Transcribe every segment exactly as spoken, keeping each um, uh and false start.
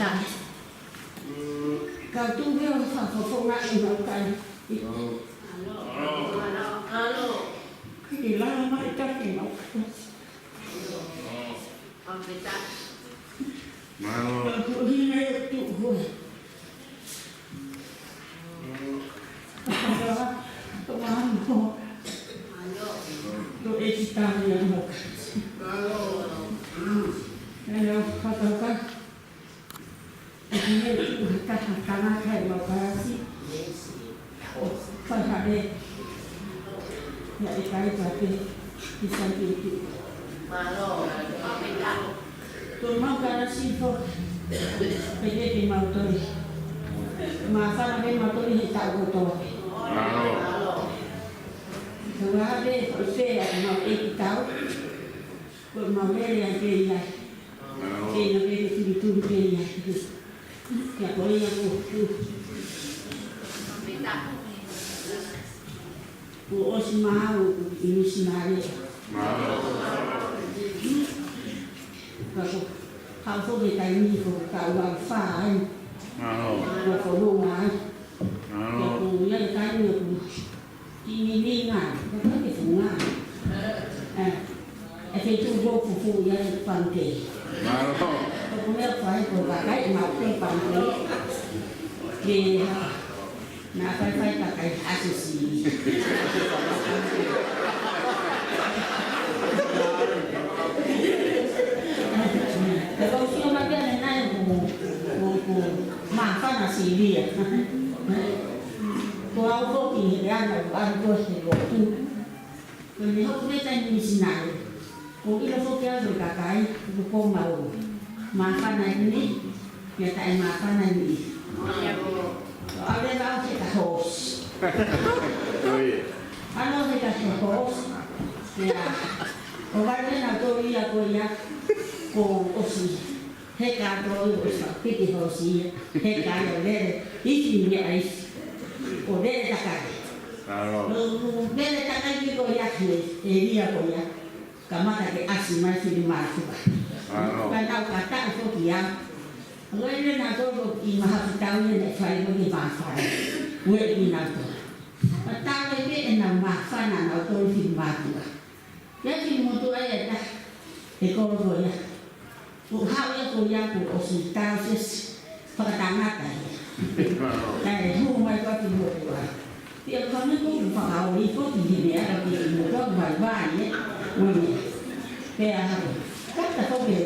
Ka tuʻu he ʻo fakafofonga e mau kai. Ki lalo mai taki mau kai. Mālō. Ka ko hina e tuʻu. Ko mālō. Ko e kita ni a mau kai. Mālō. Mālō. Ka ʻi he tuʻu he taha tangata ʻi mau kalasi. ʻO fai haʻe. Ia e kai ka pe. ʻI sai ke tuʻu. Ko mau kalasi foki. Pehē ke mau toe. Māfana ke mau toe he taʻu kotoa. Ko ʻape, ko e pē ʻa mau ʻeikitau. Ko mau lele ʻa ke ia. Ke na ke ke tuli tuli ke ia. Ke a ko ia ko. Ko ʻosi mau ʻi misinale. Ka ko. Hau fo ke taimi ko ka ua fa ai. Ko ko ua ai. Ka ko ia taimi ko. Ki ni ni ngā, ko ka ke fu ngā. ʻE, ʻe ke tuʻu ko fufu ia e pangikē. Mālō. Ko ko mea fai ko ka kai mau ke pangikē. Ke ha, na fai fai ka kai asisi. Ka ko sio mai ke ne nai ko, ko, ko, māfana silia. Ko au foki he ana, au ko he lotu. Ko ne hoku meta ni misinale. Ko ʻilo foki au ko e kakai, ko ko mau. Māfana ni, ia taʻe māfana ni. ʻAle lau he ka hoosi. ʻAle he ka hoosi. Ia, ʻo vale na to ia ko ia, ko ʻosi. He ka tō i o sa piki hoosi ia. He ka ia lele. Iti ni ai. ʻO lele takai. ʻO lele takai ki ko ia ki e lia ko ia. Ka mata ke asi mai ki ni mātuka. Ka nau ka taʻe foki ia. Lele na tō i maha ki tau ia ne fai ko ni māfana. Ue i nau tō. Ka tau e ke e nau māfana nau tō ki ni mātuka. Ia ki motu ai e ta. E kolo ko ia. Ko hau ia ko ia ko ʻosi tau sesi fakatangata ia. Kae hū mai kua ki motu ai. Ia ka me ko fakaoli ko ki hene aka ki motu ai vai vai e. Mone. Pea hau. Kata ko ke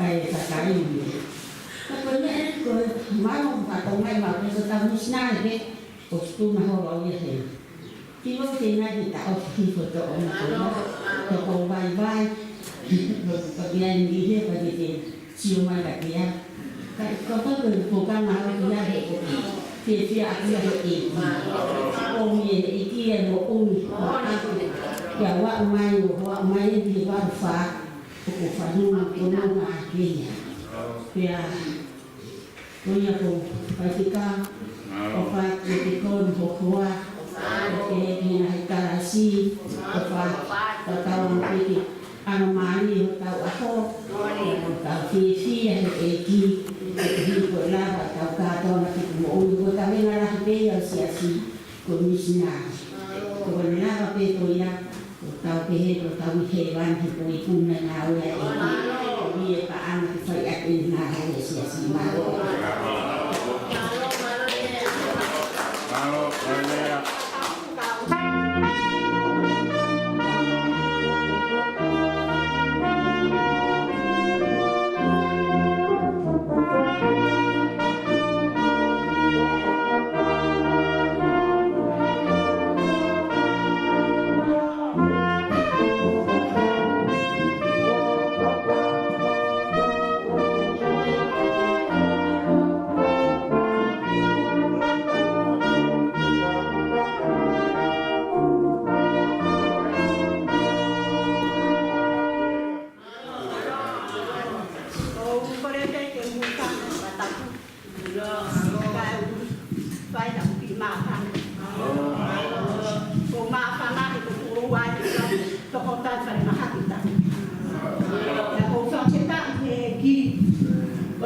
ai kakai ia. Ka ko ne e ko mau ka tau mai mau ke so tau misinale ke. ʻOsi tuna holo au ia he. Ki mo ke ngai ki ta ʻofi ko to o na ko na. Ko ko vai vai. Ko ko ia ni he ko ke ke. Sio mai ka kia. Ka ko ko ko ko ka na o kia he ko ke. Ke kia a kia he e. O mi e kia mo umi. Kia wa mai o wa mai e ki wa fa. Ko ko fa nuna ko nuna a kia. Kia. Ko ia ko Faifekau, ʻo fai ke te koni ho hoa, ʻo ke he kina he kalasi, ʻo fai ka tau ʻo piki ʻana mali ho tau ʻaho, ʻo tau fiefia he ʻEiki, ʻo ke hiko lava tau kātoa na ki kumo ui, ko tau venga lahi pē ia ʻo siasi, ko misinale. Ko ne lava pē ko ia, Ko tau pehē, ko tau ʻi hēvani he ko e puna ngāue ʻa e ʻEiki. Ko ia paʻanga ke fai ʻaki e ngāue ʻa e siasi. Mālō. Mālō, mālō. ʻOku ou kole pē ke mou fai ha tapu. Kae ʻoua, fai tapu ki māfana. Ko māfana he ko ʻoua ʻe toko taha fai mahaki tapu. Pea ʻoku ou fakafetaʻi ki he ʻEiki. Ko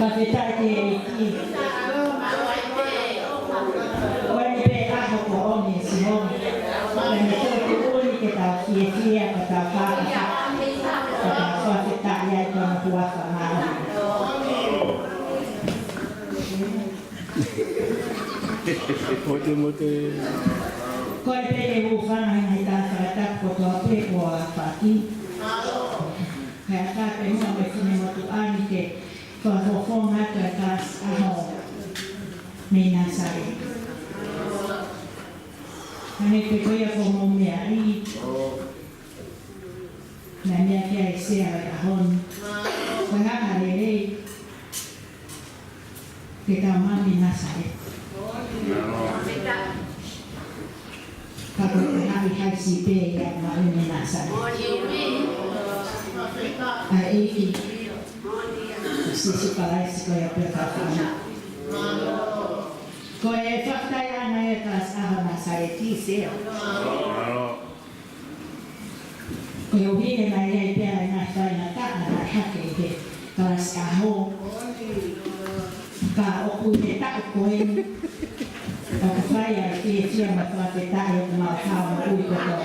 Fakafetaʻi ki he ʻEiki. Ko eni pē ʻaho ko eni ʻe Sihova. Ko eni ko e tuʻu ni ke tau fiefia, ke tau fakafetaʻi, ke tau fakafetaʻi ai ki hono huafa māʻoniʻoni. Mote, mote. Ko e pele ufana ʻi he ngaahi taʻu fakatapu kotoa pē kuo aofaki. Kae ʻatā pē muʻa mo e finemotuʻa ni ke fakafofonga atu e kalasi ʻaho mei Nāsaleti. Hangē pē ko ia ko hoʻomou meaʻi, naʻe meʻa ki ai e sea ʻo e ʻaho ni. Ko e hā ha lelei ke tau maʻu mei Nāsaleti? Ka ko e hā ha lelei pē ia ʻoku maʻu mei Nāsaleti? ʻA e ʻEiki ko Sīsū Kalaisi, ko ia pē ʻoku tau fānau. Ko e fakafetaʻi ʻaʻana ia e kalasi ʻaho Nāsaleti, sea. Koeʻuhi he naʻe ʻi ai pē ʻa e ngaahi faingataʻa naʻe hake ʻi he kalasi ʻaho. Ka ʻoku ʻi he taʻu ko eni ʻoku fai ai e fiefia mo e fakafetaʻi ʻoku mau hao moʻui kotoa.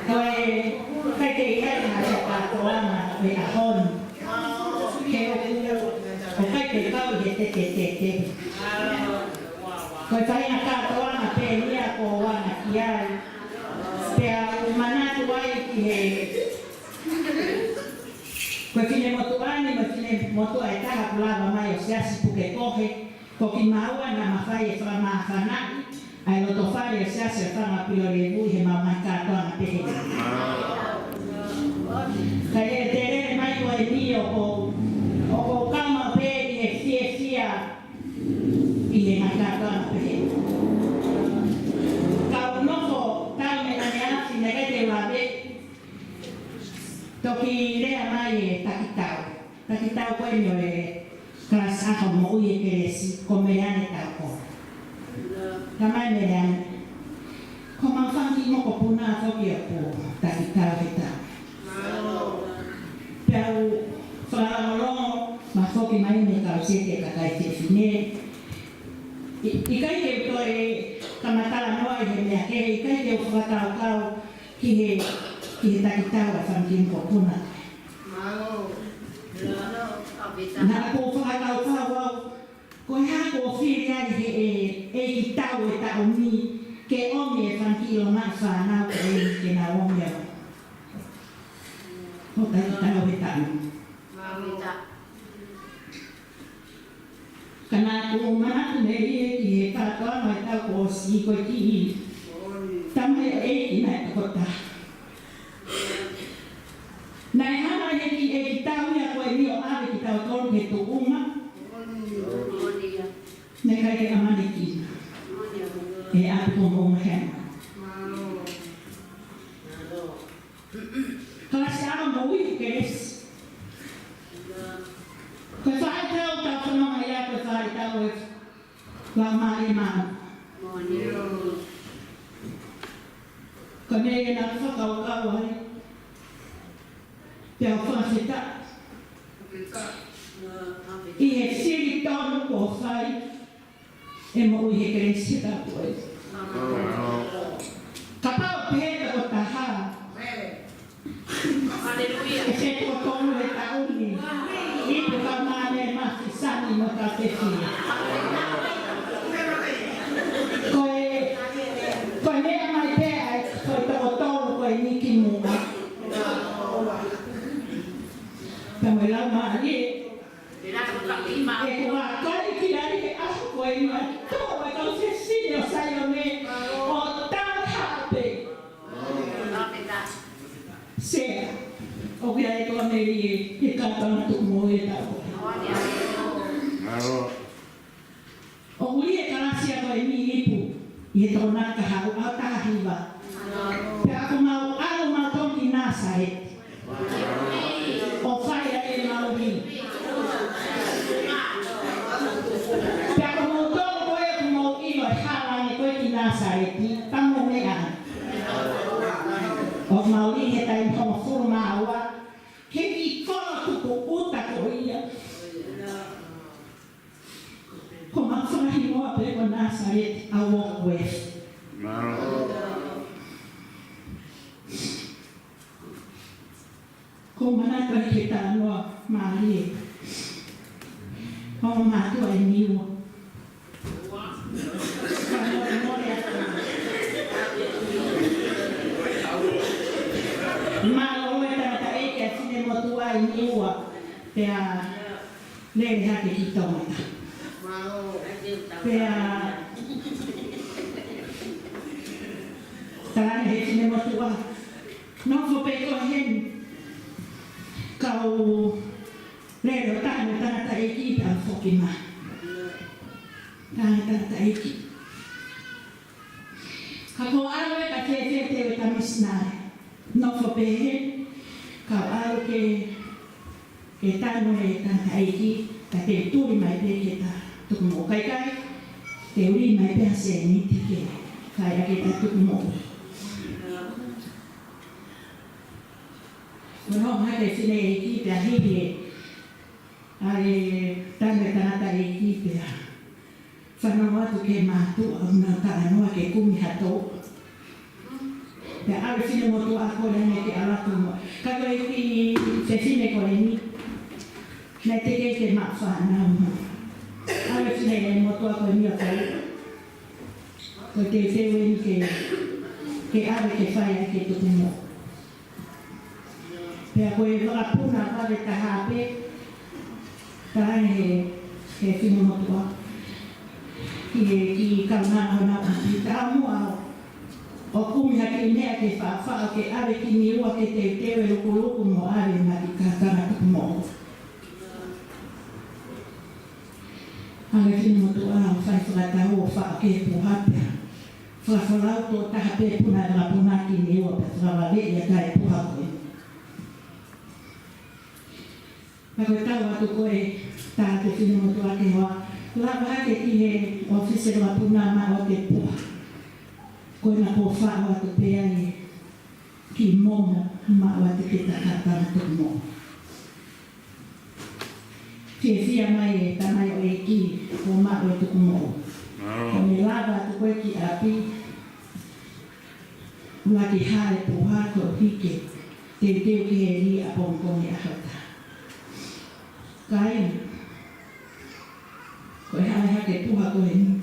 Ko e ʻikai ke ʻi ai ha kātoanga ʻo e ʻaho ni. He ʻoku, ʻoku ʻikai ke kau ʻi he tetetete. Ko e faʻahinga kātoanga pē ia ʻoku ou ʻamanaki ki ai. Pea u manatu ai ki he, ko e finemotuʻa ni mo e finemotuʻa ʻe taha kuo lava mai ʻo siasi puke kohe. Ko kimaua naʻa mafai ʻe fakamāfanaʻi ʻa e loto fale ʻo e Siasi ʻo e Fanga Pilolevu ʻi heʻemau ngaahi kātoanga pehē. Ka ʻi he tēlele mai ko eni ʻoku, ʻoku ou kau maʻu pē ʻi he fiefia ʻi he ngaahi kātoanga pehē. Ka u nofo talu mei ʻaneafi naʻe ʻikai te u lave, toki lea mai e takitau. Takitau ko eni ʻo e kalasi ʻaho moʻui e kelesi, ko Meleane Tauko. Tamai Meleane, ko homau fanga kiʻi mokopuna foki ʻoku takitau he taʻu. Pea u fakalongolongo, ma foki mai mei he kau sētesi kakai fefine. ʻI-, ʻikai ke u toe kamata talanoa ʻi he meʻa kehe, ʻikai ke u fakakaukau ki he, ki he takitau ʻa e fanga kiʻi mokopuna. Naʻa ku fakakaukau au, ko e hā kuo fili ai ʻe he ʻe, ʻeikitau ʻo e taʻu ni ke ʻomi e fanga kiʻi longaʻi fānau ko eni ke nau ō mai ʻo takitau he taʻu ni. Ka naʻa ku manatu melie ki he kātoanga ʻo e taʻu kuo ʻosi, ko e kiʻi tamaioʻeiki naʻe toko taha. Naʻe hanga ʻe he kiʻi ʻeikitau ia ko eni ʻo ʻave kitautolu ki he tuʻunga naʻe ʻikai ke ʻamanekina ʻe he ʻapi ko Moʻunga Heamana. Kalasi ʻaho moʻui e kelesi. Ko e faʻahitaʻu ʻoku tau fanongo ai, ko e faʻahitaʻu ʻe lau mai e mā. Ko eni ʻena fakakaukau ai. Pea u fakafetaʻi ʻi he sili tonu kuo fai e moʻui he kelesi he taʻu ko eni. Kapau pē he toko taha ʻe fetokotolu he taʻu ni, ʻi he kau mane ma fisani mo ka tefi. Ko e, ko e meʻa mai pē ʻa e, ko e toko tolu ko eni ki muʻa. Ka mo e lau mālie, ʻe kua kai ki ai he ʻaho ko eni ʻa e tō e kau fefine ʻo Saione ʻo tau hape. Sea, ʻoku ʻi ai e toa meli e, e kātoanga tuʻu moʻui e taʻu ko eni. ʻOku ʻi he kalasi ko eni ipu ʻi he Tokonaki kahaʻu ʻaho taha hiva. Pea ʻoku mau ʻalu mautolu ki Nāsaleti ʻo fai ai ʻemau lī. Pea ko moutolu ko ē ʻoku mou ʻilo e hala ange ko ē ki Nāsaleti, pea mou meʻa ange. Pea ko Nāsaleti ʻa Warkworth. Mālō. Ko e manatu ai ki he talanoa mālie ʻa e mātuʻa ʻi Niua. Mālō e tangataʻeiki ʻa e finemotuʻa ʻi Niua, pea lele hake ki Tonga. Pea tala ange ʻe he finemotuʻa, nofo pē koe heni, ka u lele ʻo tala ange tangataʻeiki pea u foki mai. Tala ange tangataʻeiki. Ka ko e ʻalu ē, ka fēfē te u ʻi ai ha misinale? Nofo pē heni, ka u ʻalu ke, ke tala ange tangataʻeiki, ka te u tuli mai pē ki he tukumoʻui. Ka ʻikai, te u lī mai pē ha sēniti ke fai ʻaki e tukumoʻui. Ko hono ʻomai ʻe he fineʻeiki pea hili ʻa e tala ange tangataʻeiki pea fanongo atu ki he mātuʻa ʻoku nau talanoa ke kumi ha tō. Pea ʻalu e finemotuʻa ko eni ke ʻalu atu mo. Ka ko e kiʻi fefine ko eni, naʻe teʻeki ke maʻu fānau. ʻAlu e finemotuʻa ko eni ʻo tala, ko e teuteu eni ke, ke ʻave ke fai ʻaki e tukumoʻui. Pea ko e vakapuna vave taha pē, tala ange ʻe he, ʻe he finemotuʻa ki he, ki he kaunanga ʻo nau ʻapi, taumuʻa ʻo kumi ha kiʻi meʻa ke faʻofaʻo ke ʻave ki Niua ke teuteu e lukuluku mo ʻave maʻa e kiʻi kākanga tukumoʻui. ʻAlu e finemotuʻa ʻo fai fakatau ʻo faʻo ki he puha pea fakafolau tō taha pē puna e vakapuna ki Niua pea fakavave ia ki he puha ko ē. Ka ko e tau atu ko ē, tala atu ʻe he finemotuʻa ke hoa, lava hake ki he ʻōfisi vakapuna maʻu ʻa e puha. Ko ena kuo faʻo atu pē ai e kiʻi momo maʻu atu ki he kākanga tukumoʻui. Fiefia mai e tamaioʻeiki kuo maʻu e tukumoʻui. Ko ʻene lava atu ko ē ki ʻapi, ʻuluaki hā e puha koeʻuhi ke teuteu ki he lī ʻapongipongi ʻaho taha. Kāinga, ko e hā e hake puha ko eni?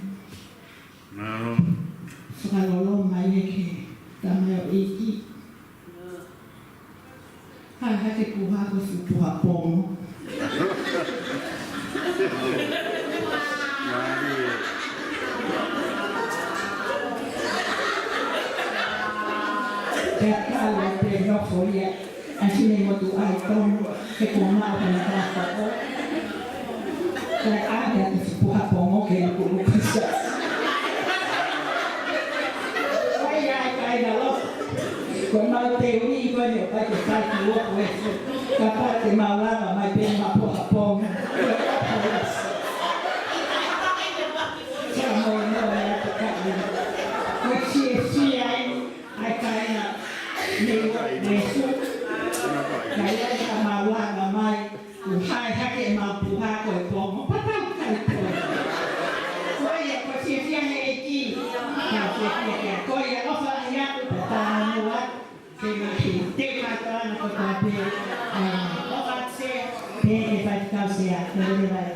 Mālō. Fakaloloma ia ki he tamaioʻeiki. Hā e hake puha ko e fuʻu puha pongo. Mālie. Pea tala pē nofo ia ʻa e finemotuʻa ʻi Tonga, he kuo maʻu pē ʻena kākanga. Kae ʻave atu e fuʻu puha pongo ke lukuluku siasi. ʻAi, ʻai, kāinga loto. Ko ʻemau teuʻi ko eni ʻoku ʻikai ke fai ki loto e fu. Kapau te mau lava mai pē mo e puha pongo. Sa mo no e ata kaʻi. Ko e fiefia eni. ʻAi kāinga, ne, ne su. Ka ʻi ai ka mau lava mai, ʻo hā e hake ʻemau puha ko e pongo, pea tau kai pongo. Ko ia, ko e fiefia he ʻEiki. Ka fiefia kia. Ko ia, ʻofa lahi atu, pea tau mua. Ke mahi, te kātoa na ko tāpē. ʻOfa atu Sea, pea ke fai kau Sea, ko lele vai.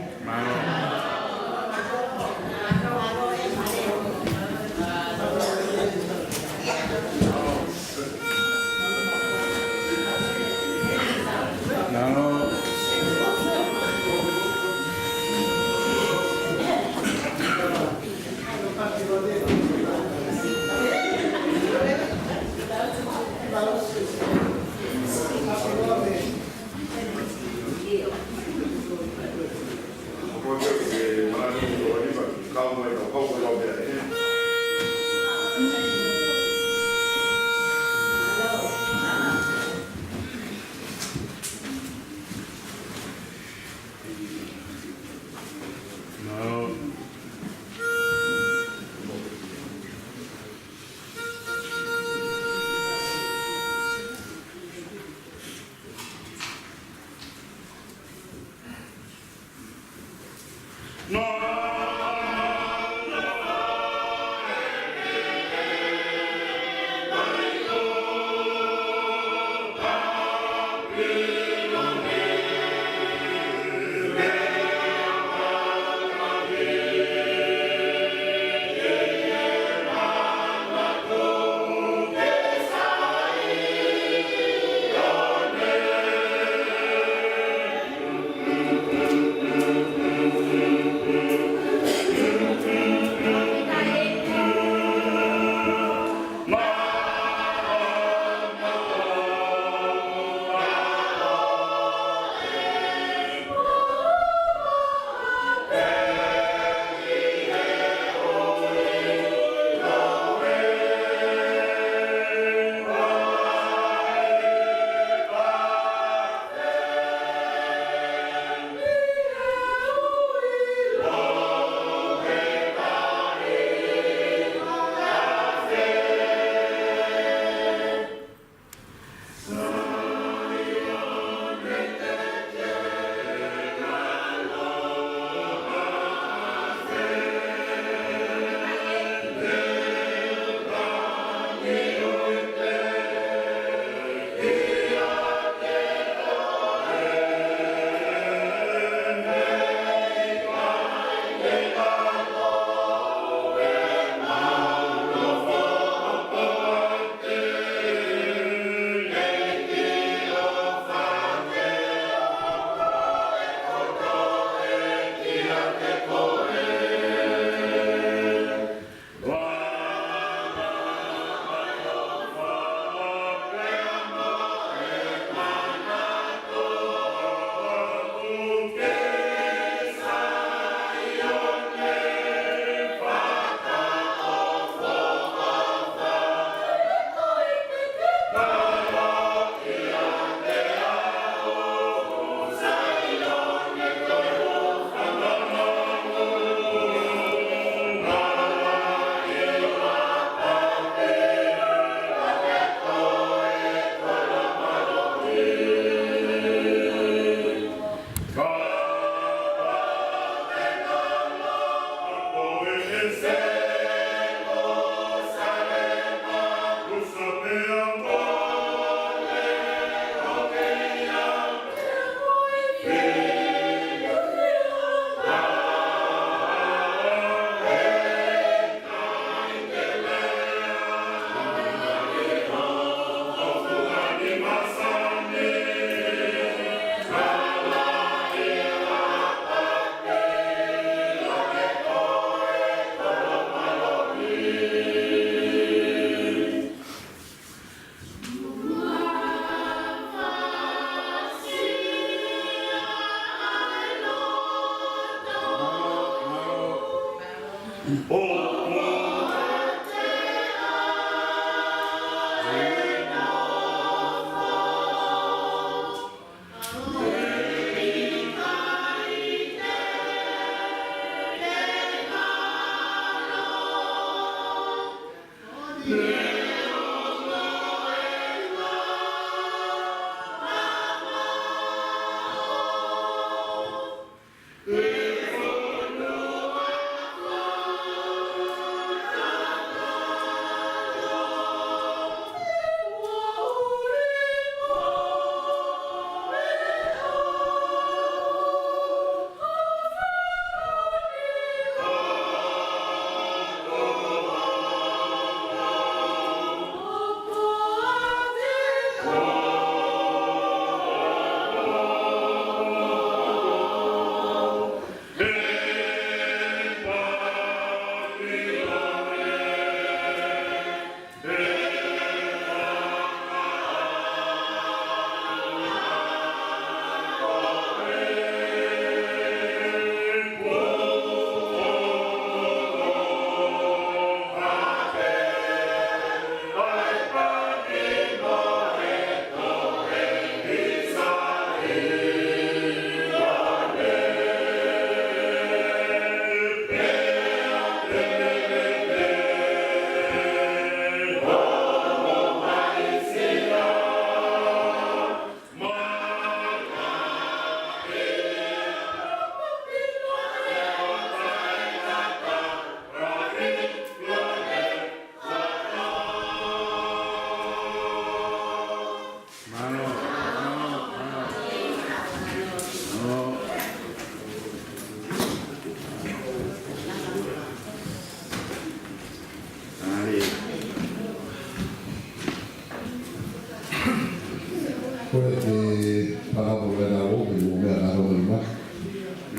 Ko e, e, fakamolemole ʻa e ʻOtua, ʻi he meʻa naʻa tau ʻilo.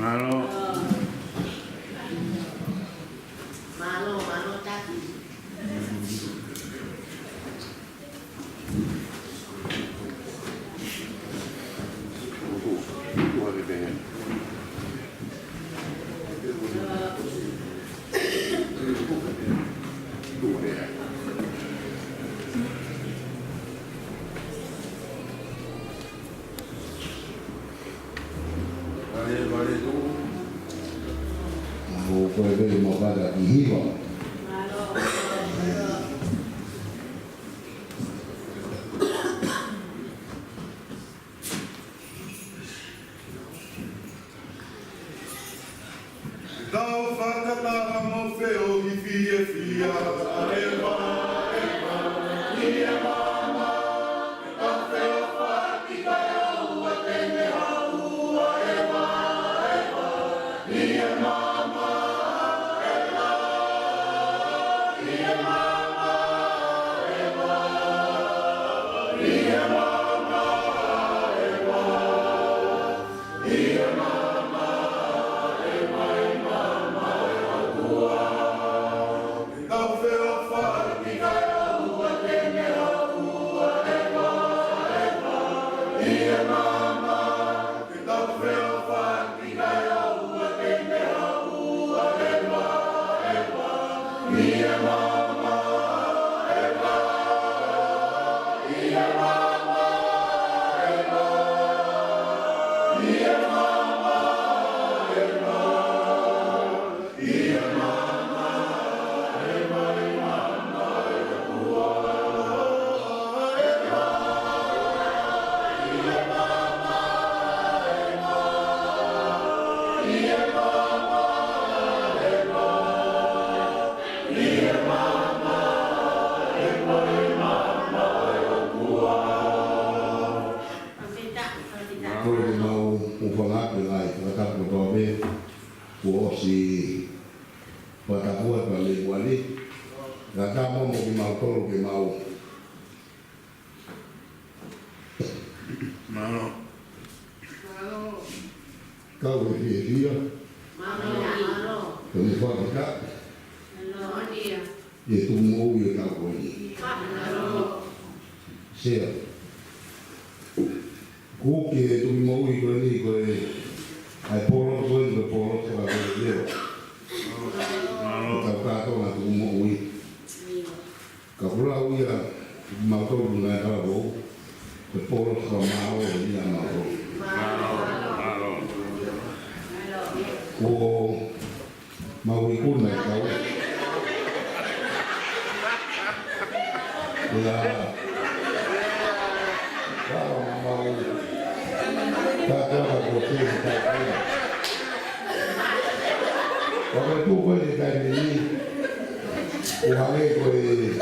Mālō. Mālō, mālō, Taki. ʻO ko e veli mo kata ki hiva. Tau fakataha mo feohi fiefia. Siʻi fakatapu atu ʻa Lepuali, kae ʻatā mo kimautolu ke mau kau he fiefia, ke mau fakatapu ʻi he tuʻumoʻui ʻo e taʻu ko eni. Sea. Kuki e tuʻumoʻui ko eni ko e, ʻa e polosi ko eni ko e polosi fakavelevele. Ko e tau kātoa ngaahi tuʻumoʻui. Ka kuo lau ia, mautolu naʻe talavou, ko e polosi fakamālō eni ʻa mautolu. Kuo mau ikuna e kau. Ia, ka mau kātoa ka ko e kau. Ka ko e tuʻu ko eni taimi ni, ʻoku hangē ko e